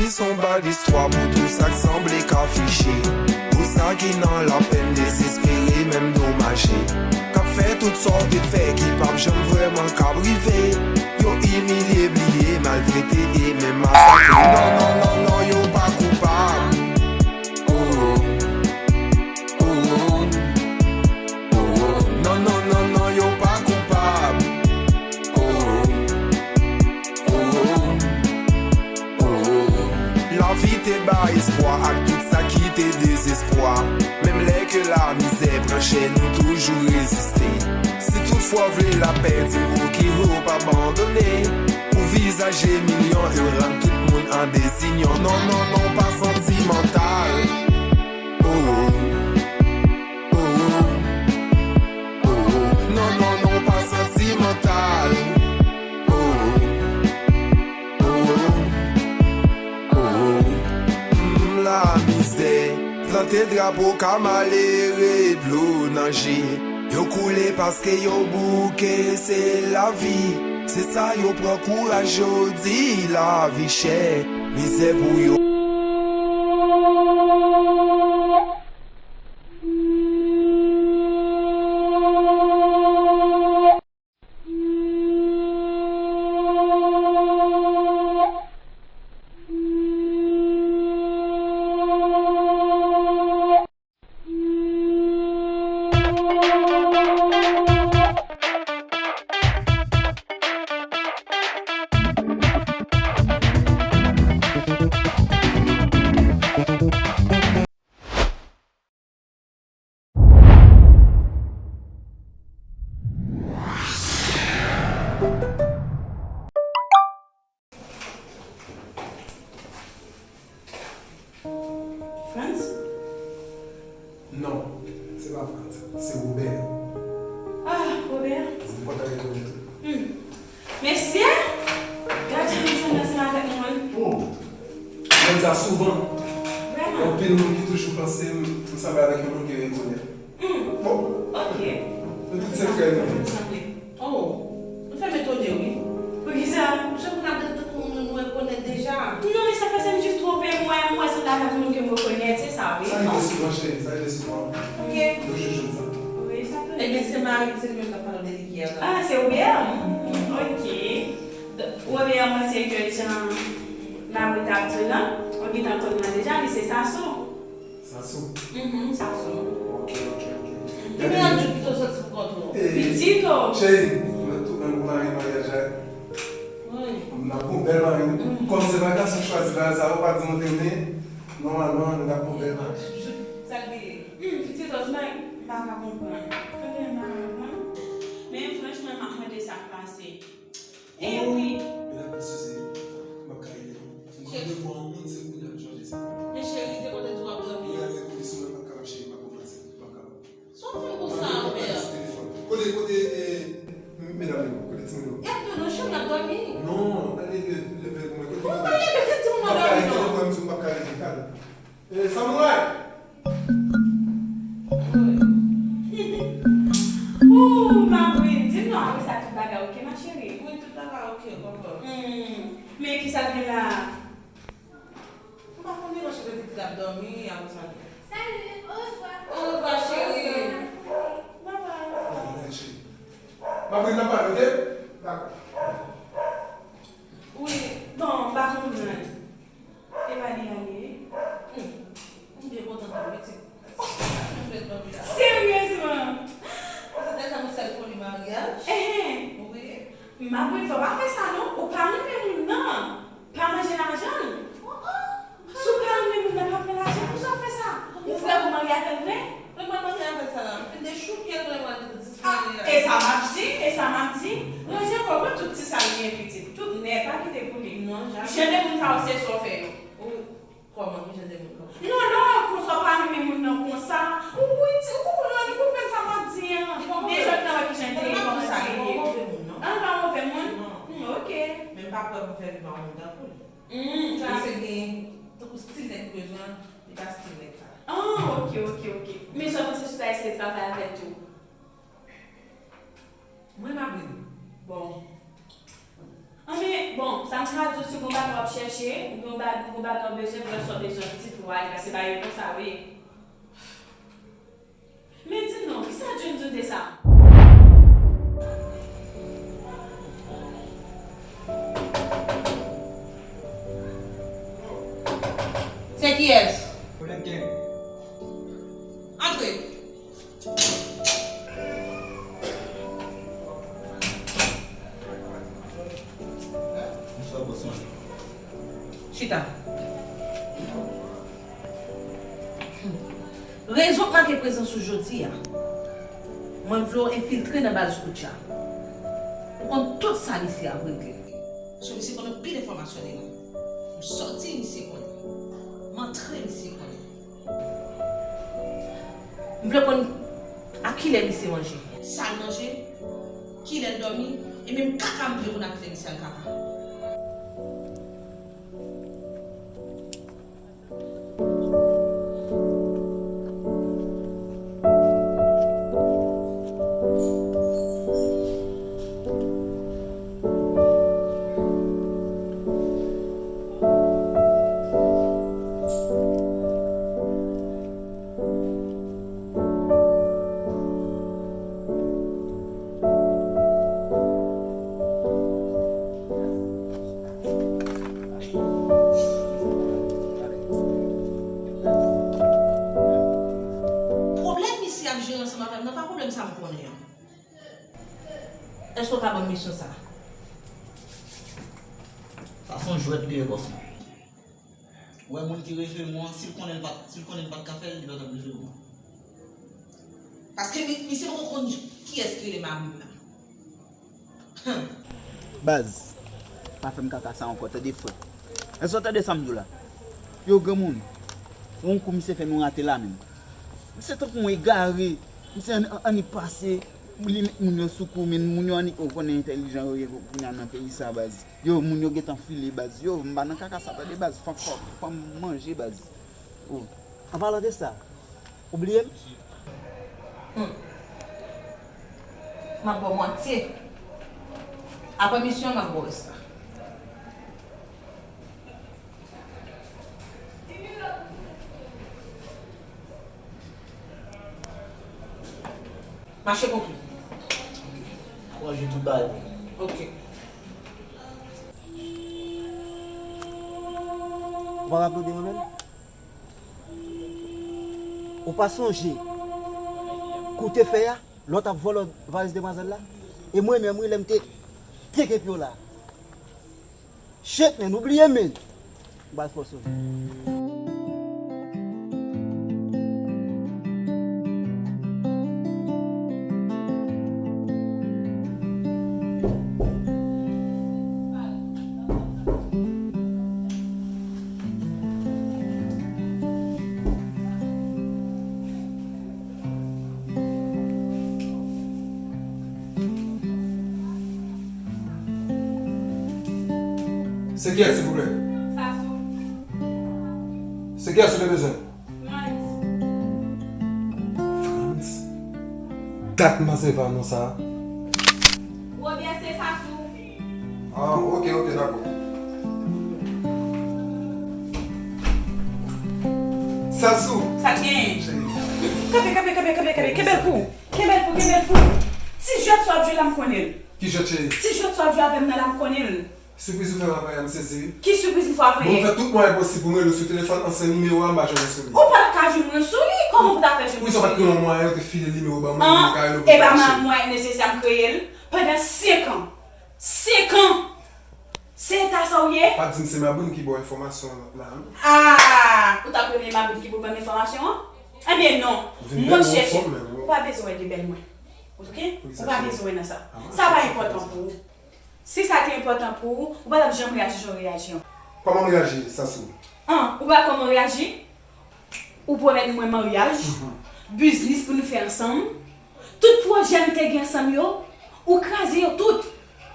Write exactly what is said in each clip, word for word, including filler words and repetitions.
Li se yon bal istwa pou tout sa k sanble ka fiche. Pou sa ki nan lapenn, dezespere, menm domaje. K ap fè tout sa w te fè ki p ap janm vrèman kab rive. Yo imilye, bliye, maltrete e menm masakre. Non, non, non, non, yo pa koupab. Oh, oh, oh, oh, oh. Non, non, non, non, yo pa koupab. Oh, oh, oh, oh, oh. Lavi te bay espwa ak tout sa ki te dezespwa. Menm lè ke lamizè pran chè, nou toujou reziste. Si toutfwa w vle lapè, di m ki w p abandone. Pou vizaje milyon e rann tout moun an dezinyon. Non, non, non, pa santimantal. Oh, oh, oh, oh, oh. Non, non, non, pa santimantal. Oh, oh, oh, oh, oh. Mm, lamizè, plante drapo ka malere, dlo nan je. Yo koule paske yo bouke, se lavi. Se sa yo pran kouraj, yo di lavi chè. Mizè pou yo. Frantz? Non, se pa Frantz, se Robert. Ah, Robert? M kontan retwouve w tou. Hmm. Mesye, gad jan m sanble ansanm avèk mwen. Oh, mwen di sa souvan. Vrèman. Gen anpil moun ki toujou panse m, m sanble avèk yon moun ke yo rekonèt. Hmm. Bon. Ok. Nou tout se frè nou. Nou sanble. Oh, nou fè m etone, wi. Poukisa? Jan moun ap di tout moun nou, nou rekonèt deja. Non, men sa fè se m jis twonpe mwen, mwen sanble avèk moun ke m rekonèt, se sa, wi. Sa rive souvan, cheri, sa rive souvan. Ok. Nou jis jwenn sa. Wi, sa vre. Ebyen, se mari m, se li menm k ap pale w de li yè la. Ah, se Robert? Ok. Donk, Robert, mwen se ke jan Mabrit ap di w lan, ou gentan konn mwen deja, li se Sasou. Sasou? Mhm, Sasou. Ok, ok, ok. Li gen yon dout pito soti pou kont ou. Eh, pitit, oh. Cheri, mwen tou menm pou mari maryaj la. Wi. M ap gon bèl mari. Mm. Kòm se pa gason k chwazi la, sa ou pa di mwen te vle, nòmalman, nou t ap gon bèl mari. Sa l te ye? Hmm, pitit, oh, m pa ka konprann. Tande, m pa ka konprann. Men franchman, m ap mande sa k pase. E wi. Medam, mesye, se, m ap ka ede nou. Fòk m ap devwa yon moun, se kounye a m chanje sa. Men cheri, te konn di w ap dòmi. Mwen avèk ou, li sou mwen, m ap ka, cheri, m ap konprann, m ap ka. Sa w fè konsa, Robert? Kote, kote, eh, medam yo, kote timoun yo? Y ap nan chanm, y ap dòmi. Non, ale leve pou mwen. Kote, kote? Ou pa leve, kote timoun nan dòmi, non. M ap ka leve, m ap ka leve, kal. Eh, Samurai! Ooh, Mabrit, di m non, apre sa tout bagay ok, ma chérie? Wi, tout bagay ok, papa. Hmm, men kisa l gen la? M pa konnen, mwen cheve pitit ap dòmi, apre sa. Salut, au revoir. Au revoir, chérie. Bye bye. Mabrit, n ap pale, ok? Dakò. Wi, bon, m pa konprann. E pa li ale. Hmm. M byen kontan pou pitit. Sa fè m fè dòmi la. Seryezman? Paske dèyè sa, nou sèl foli maryaj. Ehe. Wi. Mabrit, fò pa fè sa non. Ou pa renmen moun nan. Pa manje lajan l. Oh, oh. Si w pa renmen moun nan, pa pran lajan l. Poukisa w fè sa? Ou vle pou marye avè l vre? Mwen pa marye avè l sa la. M fin dechouke l, mwen al diskrimine. Ah, e sa m ap di, e sa m ap di. Ranje kò w, pran tout ti sa l genyen pitit. Tout nèt, pa kite pou li. Non, jamè. Jan de moun sa yo, se sa w fè yo. Ou, kòman, ki jan de moun kòman? Non, lè w wè konsa, w pa renmen moun nan konsa. Ou, ou, ou konprann, ou konprann sa m ap di an. Deja w te wè ki jan l te ye, kòman l te ye. Li pa move moun, non. Ah, li pa move moun? Non. Hmm, ok. Men m pa prè pou m fè vi m ak moun tankou li. Hmm, sa se gen, tankou stil nèg ou bezwen, li pa stil nèg sa. Ah, ok, ok, ok. Men sa w panse sou Tayson travay avè l tou? Mwen, m ap ri. Bon. Ah, men, bon, sa M ka di w si gon bagay w ap chèche, oubyen yon ba- gon bagay w bezwen, pou wè sa w bezwen pitit pou w ale, paske bagay yo konsa w ye. Men di m non, kisa John di w de sa? Se kiyès? Antre. Chita. Rezon k make prezans ou jodi a, mwen vle w enfiltre nan baz Koutcha. Pou konn tout sa misye ap regle. Paske misye konn anpil enfòmasyon de mwen. M sòti, misye konnen. M antre, misye konnen. M vle konn a kilè misye manje. Sa l manje, kilè l dòmi, e menm kaka m vle konn a kilè misye al kaka. Pwoblèm misye ap jere ansanm avè m nan pa pwoblèm sa m konnen an. Èske w ka ban m misyon sa a? Sa se yon jwèt li ye, bòs mwen. Ou wè moun ki revye mwen an, si l konnen l pa t, si l konnen l pa t ka fè l, li pa t ap revye mwen. Paske mi, misye poko konn kiyès ki rele Mabrim nan. Hum. Baz, pa fè m kaka sa ankò, tande frè. Èske w tande sa m di w la? Yo, granmoun, yon kou misye fè nou rate la menm. Misye tankou yon egare. Misye annik, annik pase. Li met moun yo sou kou, men moun yo annik, ou konnen entèlijan yo ye kounye a nan peyi sa, baz. Yo, moun yo gentan file, baz. Yo, m pa nan kaka sa, tande, baz. Fòk, fòk, fòk m manje, baz. Oh. An palan de sa, ou bliye m? Hmm. M ap ba w mwatye. Apre misyon an, m ap ba w rès la. Mache konkli. Ranje tout bagay pou mwen. Ok. Ou pa raple w de mwen menm? Ou pa sonje kou w te fè a, lè w t ap vòlò valiz demwazèl la? E mwen menm, wi, lè m te teke pye w la. Shit, man, ou bliye, man. M pral fòse w. Se kiyès, silvouplè? Sasou. Se kiyès ou te bezwen? Frantz. Frantz? Dat manzè va non sa? Robert, se Sasou. Ah, ok, ok, dakò. Sasou! Sa k genyen? Cheri. Kanpe, kanpe, kanpe, kanpe, kanpe. Kenbe l pou ou. Kenbe l pou, kenbe l pou ou. Ti jwèt sa w ap jwe la, m konnen l. Ki jwèt, cheri? Ti jwèt sa w ap jwe avè m nan la, m konnen l. Sipriz ou fè m avanyè a, m sezi wi. Ki sipriz m fè w avanyè? Bon, m fè tout mwayen posib pou m rele w sou telefòn, ansyen nimewo a, m pa jwenn w sou li. Ou pa t ka jwenn mwen sou li? Kòman pou ta fè jwenn mwen sou li? Poukisa w pa t kreye yon mwayen, ou te file nimewo ban mwen, pou m ka rele w pou m pa chè? An, e pa mwayen nesesè m kreye l pandan senk an. Senk an! Se eta sa w ye? Pa di m se Mabrim ki ba w enfòmasyon la, non? Ah! Ou ta premye Mabrim ki pou ban m enfòmasyon an? Ebyen non. Ou vin bèl, ou anfòm menm, wi. Ou pa bezwen wè de bèl mwen. Ok? Ou pa bezwen wè nan sa. Sa pa enpòtan pou ou. Si sa te enpòtan pou ou, ou pa t ap janm reyaji jan w reyaji an. Kòman m reyaji, Sasou? An, ou pa kòman w reyaji? Ou pwomèt mwen maryaj, biznis pou nou fè ansanm. Tout pwojè m te gen ansanm yo, ou kraze yo tout.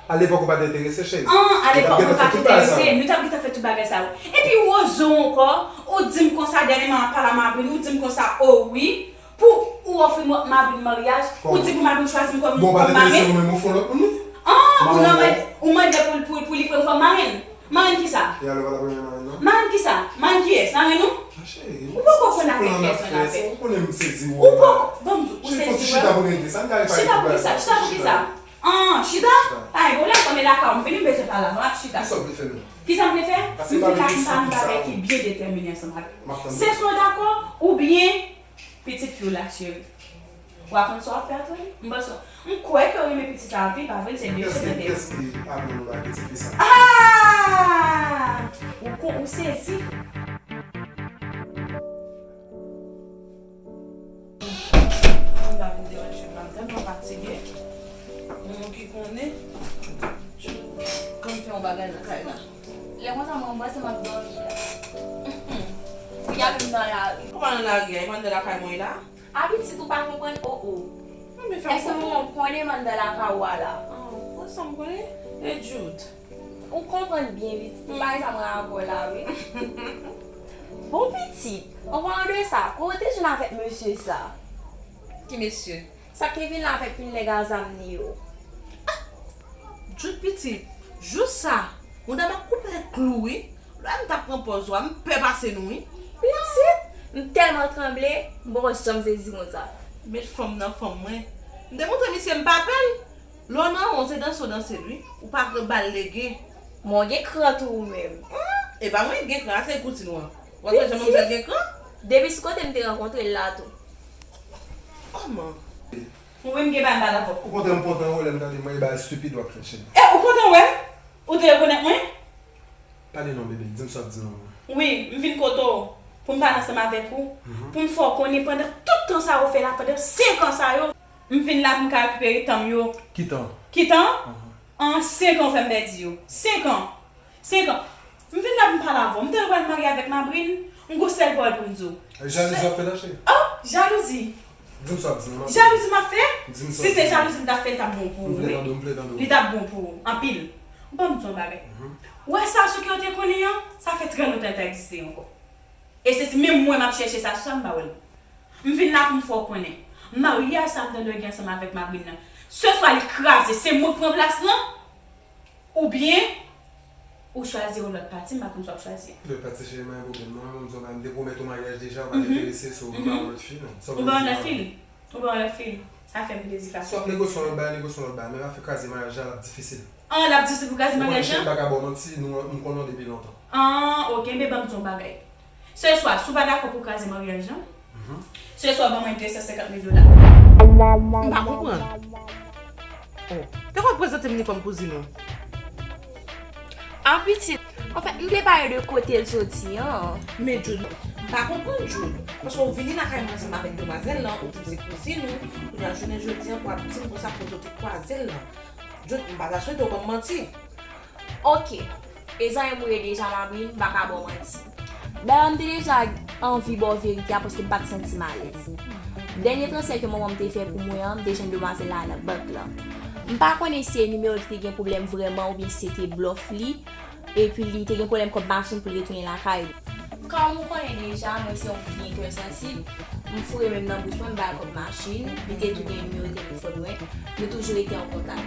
Alepòk ou pa t enterese, cheri. An, alepòk mwen pa t enterese, nou t ap gentan fè tout bagay sa yo. Epi ou oze w ankò, ou di m konsa, dènyèman m ap pale a Mabrim, ou di m konsa, o wi, pou ou ofri m Mabrim maryaj, ou di pou Mabrim chwazi m kòm, kòm marenn. Bon, ou pa t enterese ou menm, ou fè yon lòt moun wi. An, ou nan mande, ou mande pou, pou, pou li pran m kòm marenn. Marenn kisa? E alò pa ta premye marenn non? Marenn kisa? Marenn kiyès? Marenn ou? Ah, cheri, ou poko konn avèk kiyès mwen avèk. Ou konnen m sezi ou. Ou poko, ban m di w, ou sezi ou. Chita pou regle sa, n ka regle sa. Chita pou kisa? Chita pou kisa? An, chita? Pa gen pwoblèm, kòm e lakay ou m vini, m bezwen pale avè w, n ap chita. Kisa w vle fè menm? Kisa m vle fè? M vin la pou m pale avèk ki byen detèmine ansanm avè w. Se swa w dakò, oubyen pitit fi w la, cheri. Ou pa konn sa w ap fè, Antoine? M panse, m kwè ke w renmen pitit sa anpil, pa vre? L se de yo tande. Kiyès ki aprann ou lage ti fi sa? Ah! Ou kon, ou sezi. M pa vin deranje w la, m tèlman fatige. Ou menm ki konnen, kòm fè yon bagay nan kay la. Lè konsa, mwen, mwen se m ap dòmi la. Ou gade m nan lari. Kòman nan lari a? E pa anndan lakay mwen la? A pitit ou pa konprann, o, o. Non, men fè m konprann. Èske ou konnen m anndan lakay ou a la? Ah, konsa m konnen. E Jude? Ou konprann byen pitit. Bagay sa mwen avè w la, wi. Bon pitit, an palan de sa, kote w te jwenn avèk mesye sa? Ki mesye? Sa k te vin la avèk pil nèg a zam li yo. Jude pitit, jou sa, mouda m ap koupe l klou wi. Lè m t ap pran pòz ou a, m pè pase nou wi. Pitit, m tèlman tranble, m poko janm sezi konsa. Met fanm nan fanm mwen. M te montre misye m pa pè l. Lè w nan won, se danse w danse l wi. Ou pa ba l legen. Men w gen kran tou ou menm. Hmm, e pa mwen ki gen kran, a se koutin w an. W ap wè jan manmzèl gen kran? Depi sou kote m te rankontre l la tou. Kòman? Ou menm gen bagay m pa dakò. Ou kontan m kontan wè lè m tande mwen e bagay estipid w ap fè cheri. E ou kontan wè m? Ou te rekonèt mwen? Pale non bebe, di m sa w ap di non mwen. Wi, m vin kote w pou m pale ansanm avèk ou, pou m fè w konnen pandan tout tan sa yo fè la, pandan senk an sa yo, m vin la pou m ka rekipere tan m yo. Ki tan? Ki tan? An senk an ou fè m pèdi yo. Senk an. Senk an. M vin la pou m pale avè w. M te pral marye avèk Mabrine. M gon sèl pawòl pou m di w. Jalouzi w ap fè la cheri? Oh, jalouzi. Di m sa w ap di non. Jalouzi m ap fè? Si se jalouzi m t ap fè, li t ap bon pou ou wi. Li t ap bon pou ou anpil. Ban m di w yon bagay. Ou wè sa sou ki yo te konnen an, sa fè trè lontan li pa egziste ankò. E se si menm mwen m ap chèche sa sou sa m pa wè l. M vin la pou m fè w konnen. Maryaj sa m tande w gen ansanm avèk Mabrine nan. Se swa li kraze, se mwen k pran plas lan, oubyen ou chwazi yon lòt pati, m pa konn sa w ap chwazi a. Lòt pati cheri, m pa gen pwoblèm non, men m di w bagay, m te pwomèt ou maryaj deja, ou pa t enterese, so m pa yon lòt fi non. Ou pa yon lòt fi? Ou pa yon lòt fi? Sa fè m plezi fasil. Si w ap negosye yon lòt bagay, negosye yon lòt bagay, men pa fè kraze maryaj la, l ap difisil. An, l ap difisil pou kraze maryaj la? Ou konnen cheri m pa ka ba w manti, nou, m konnen w depi lontan. An, oke, men ban m di w yon bagay. Se swa, si w pa dakò pou w kraze maryaj lan, se swa ban mwen de san senkant mil dola. M pa konprann. Oh, te konn prezante m ni kòm kouzin ou? Ah, pitit, anfèt, m vle pale de kote l soti an. Men Jude, m pa konprann Jude. Paske w vini lakay mwen ansanm avèk demwazèl lan, ou di m se kouzin ou, kounye a jounen jodi an, pou w ap di m konsa kote w te kwaze l lan. Jude, m pa ta swete w ban m manti. Oke. E zanmi m ou ye deja, Mabrine, m pa ka ba w manti. Dayè, m te deja anvi ba w verite a paske m pa t santi m alèz. Dènye transfè ke manman m te fè pou mwen an, m te jwenn demwazèl la nan bank lan. M pa konnen si se nimewo l ki te gen pwoblèm vrèman oubyen si se te blòf li, epi li te gen pwoblèm kòb machin pou l retounen lakay li. Kòm ou konnen deja, mwen se yon byen kè sansib. M foure men m nan bous mwen, m ba l kòb machin, li te tou gen nimewo telefòn mwen. Nou toujou rete an kontak.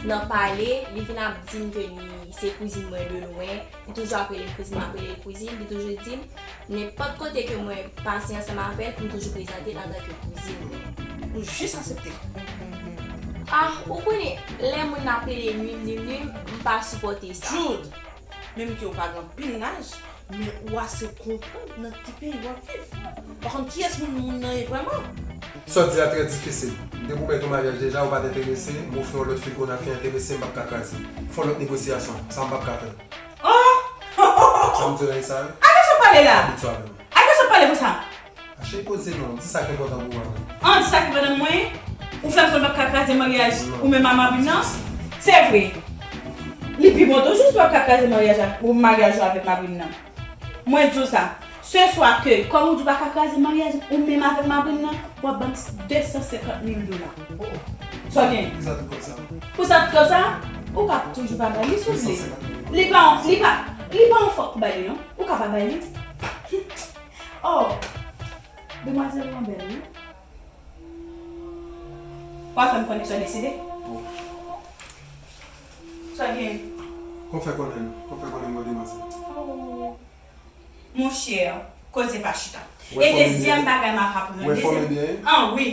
Nan pale, li vin ap di m ke li se kouzin mwen de lwen, li toujou ap rele l kouzin, m ap rele l kouzin, li toujou di m, nenpòt kote ke mwen pase ansanm avè l, m toujou prezante l antanke kouzin mwen. Ou jis aksepte? Ah, ou konnen, lè moun ap rele nwi m, nwi m, nwi m, m pa sipòte sa. Jude, menm ke ou pa gen anpil laj, men ou ase konprann nan ki peyi w ap viv. Pa konn kiyès moun, moun nan ye vrèman. Sa w di a trè difisil. M te pwomèt ou maryaj deja, ou pa t enterese, m ofri w yon lòt fi, kounye a fi a enterese, m p ap ka kraze. Fè yon lòt negosyasyon, sa m p ap ka fè l. Oh! Sa m di w nan sa wi. A kiyès w ap pale la? Abitye avè m. A kiyès w ap pale konsa? A cheri poze non, di sa k enpòtan pou mwen. An, di sa k enpòtan pou mwen? Ou fè m konn w ap ka kraze maryaj ou menm a Mabrine nan? Se vre. Li pi bon toujou si w ap ka kraze maryaj ak, ou maryaj ou avèk Mabrine nan. Mwen di w sa. Se swa ke, kòm ou di w pa ka kraze maryaj ou menm avèk Mabrine nan, w ap ban m de san senkant mil dola. Oh, oh. Sa w gen? Pou sa tout kòb sa? Pou sa tout kòb sa? Ou ka toujou pa bay li, souple. Li pa, li pa, li pa yon fòk pou bay li, non. Ou ka pa bay li. Oh, demwazèl lan bèl, wi. W a fè m konnen sa w deside. Bon. Sa w gen? Kòman fè konnen, kòman fè konnen mwen demwazèl? Oh. Monchè, koze pa chita. E dezyèm bagay m ap aprann. Wè fòm ebyen? An wi.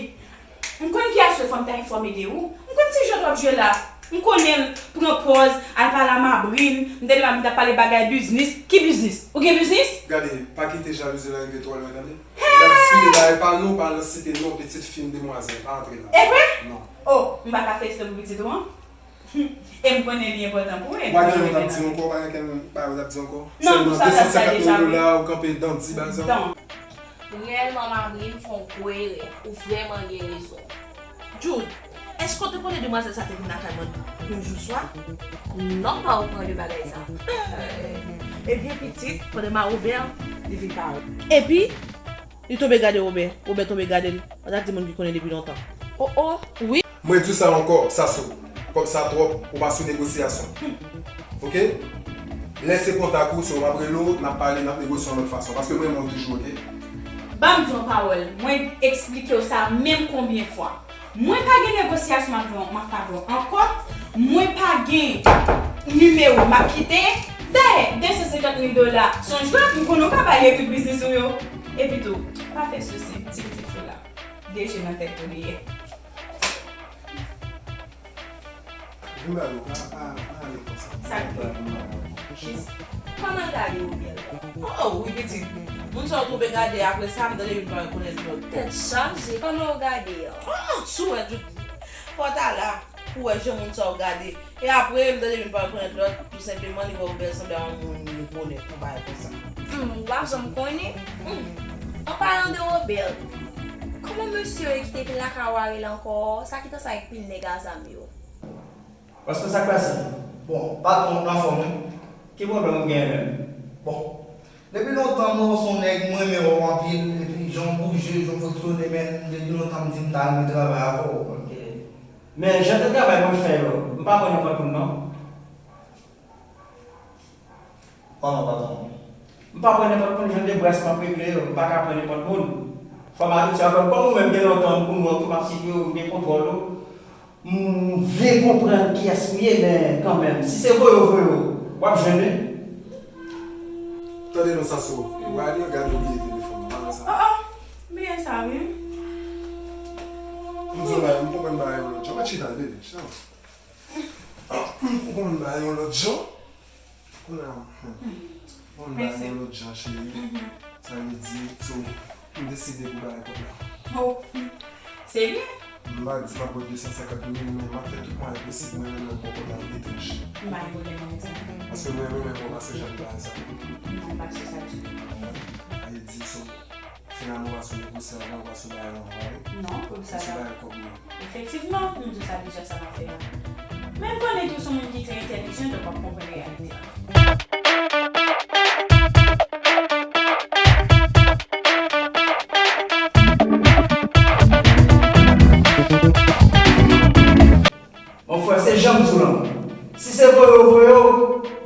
M konn kiyès ou, fò m ta enfòme de ou. M konn ti jwèt w ap jwe la. M konnen l pran pòz, al pale a Mabrin, m tande m t ap pale bagay biznis. Ki biznis? Ou gen biznis? Gade, pa kite jalouzi la rive twò lwen, tande. L ap site bagay pa nou, pa al site non pitit fi m, demwazèl, pa antre la. E vre? Non. Oh, m pa ka felisite pou pitit ou an? E m konnen li enpòtan pou ou, e m konnen li. Ou pa gen yon bagay w t ap di ankò, ou pa gen yon bagay w t ap di ankò? Non, sèlman de san senkant mil dola, ou kanpe dan di bagay sa. Reyèlman, Mabrin, fè yon gwo erè. Ou vrèman gen rezon. Jude, èske w te konnen demwazèl sa te vin lakay mwen yon jou swa? Non, m pa okouran de bagay sa. Ebyen, pitit, pandan m a Wobè, li vin pa ou. Epi, li tonbe gade Wobè. Wobè tonbe gade l. An ta di moun ki konnen depi lontan. Oh, oh, wi. Mwen di w sa ankò, Saso. Kòb sa twòp, ou pa sou negosyasyon. Oke? Lè se kontak ou, se ou m ap rele w, n ap pale, n ap negosye yon lòt fason. Paske mwen renmen w toujou, oke? Ban m di yon pawòl, mwen eksplike w sa menm konbyen fwa. Mwen pa gen negosyasyon m ap fè w, m ap fè w ankò. Mwen pa gen nimewo w m ap kite. Dayè, de san senkant mil dola, se yon jwèt, m konnen w ka bay yo tout biznis ou yo. Epi tou, pa fè sousi, ti pitit fi w la. De je nan tèt ou li ye. Vin ba yo, pa, pa, pa ale konsa. Sa k fè? Vin ba yo. Jis, kòman l gade Wobè la? Oh, wi, pitit. Moun sa yo twonpe gade, apre sa, m tande vin pa rekonèt lòt. Tèt chaje, kòman w gade an? Oh, si w wè, Jude, fò w ta la pou w wè jan moun sa yo gade. E apre, m tande vin pa rekonèt lòt, tou senpleman, li wè Wobè sanble a yon moun li rekonèt, yon bagay konsa. Hmm, w pa janm konnen? Hmm. An palan de Wobè, kòman mesye ki te vin lakay ou a rele ankò, sa ki danse ak pil nèg a zam yo? Paske sa k pase? Bon, patwon, w anfòm, wi? Ki pwoblèm ou genyen menm? Bon, depi lontan, mwen, w se yon nèg, mwen renmen wè w anpil, epi jan w bouje, jan w fonksyone, men depi lontan, m di m ta renmen travay avè w. Ok. Men jan de travay mwen fè yo, m pa pran nenpòt moun, non. Kòman patwon? M pa pran nenpòt moun, jan de bras m ap regle yo, m pa ka pran nenpòt moun. Fò m abitye avè w. Kòm ou menm gen lontan pou m wè w, pou m ap swiv ou, m gen kontwòl ou. M vle konprann kiyès ou ye, men kanmenm, si se voye w voye w, w ap jwenn wi. Tande non, Saso, ou ale gade ou bliye telefòn ou, pa wè sa? Oh, oh, m bliye sa wi. M di w bagay, m konprann bagay yon lòt jan. Mèt chita, bebe, chita. M konprann bagay yon lòt jan. Kounye a, hmm. Bon, m ba nou lòt jan, cheri. Sa vle di, so, m deside pou bay kòb la. Oh, se byen. M pa di m ap ba w de san senkant mil, men m ap fè tout mwayen posib, mwen menm, pou kòb la etranj. M pa gen pwoblèm avèk sa. Paske mwen, mwen menm, mwen pa sou jan de bagay sa. Non, m pa sou sa ditou. Sa vle di, so, Finalman, w pa sou negosye avè l, w pa sou bay l ankò, wi. Non, komisè. Ou sou bay l kòb li. Efektivman, m di w sa deja sa m ap fè a. Men m konnen ke w se yon moun ki trè entèlijan, donk w ap konprann reyalite a. Mon frè, se jan m di w lan. Si se voye w voye w,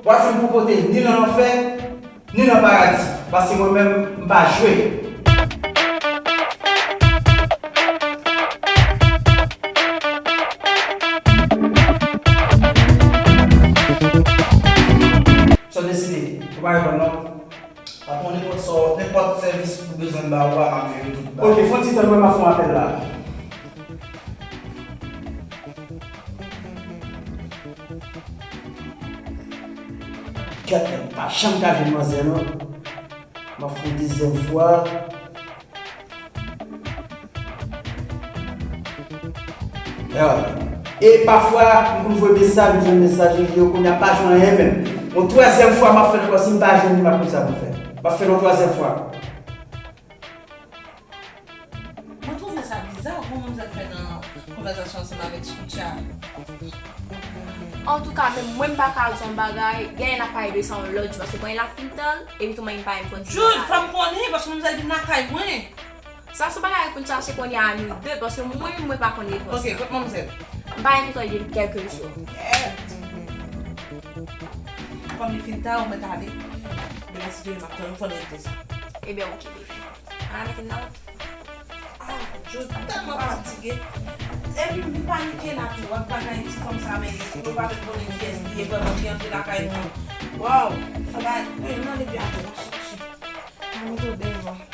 w ap jwenn pou pote ni nan lanfè, ni nan paradi. Paske mwen menm, m pa jwe. Sa w deside, ou pa reponn non. Patwon, nenpòt sa, nenpòt sèvis ou bezwen m ba ou a, m ap jere tout bagay. Ok, fè yon ti tan, mwen, m ap fè yon apèl la. Kèt, nèg pa janm ka jwenn manzè non. M ap fè yon dezyèm fwa. Ya. E pafwa, m konn voye mesaj, m jwenn mesaj li, yo kounye a pa jwenn anyen menm. Yon twazyèm fwa, m ap fè l ankò, si m pa jwenn li, m ap konn sa pou m fè. M ap fè l yon twazyèm fwa. Mwen twouve sa biza, kòman manzè fè nan konvèsasyon ansanm avèk Scoutcha. Antouka, menm mwen, m pa ka di yon bagay, genyen n ap pale de sa yon lòt jou, paske kounye a l ap fin tan, epi tou mwen, m pa menm kontinye. Jude, fè m konnen, paske manzè vin lakay mwen. Sa se yon bagay pou n chache kounye a nou de, paske mwen menm, mwen pa konn repons la. Ok, kot manzè? M pa gen kontwòl li depi kèlke jou. Kèt. Kòm li fin ta, ou mèt ale. Demen si Dye vle, m ap tann ou, fò n regle sa. Ebyen, ok, bebe. A, mete m nan wout. Ah, Jude, m tèlman fatige. Epi m vin panike la tou, w ap bagay ti fanm sa, men nou pa menm konnen kiyès li ye vrèman ki antre lakay nou. Waw, sa bagay, men m mande Beyonce, m ap chèche. Mwen tou devan.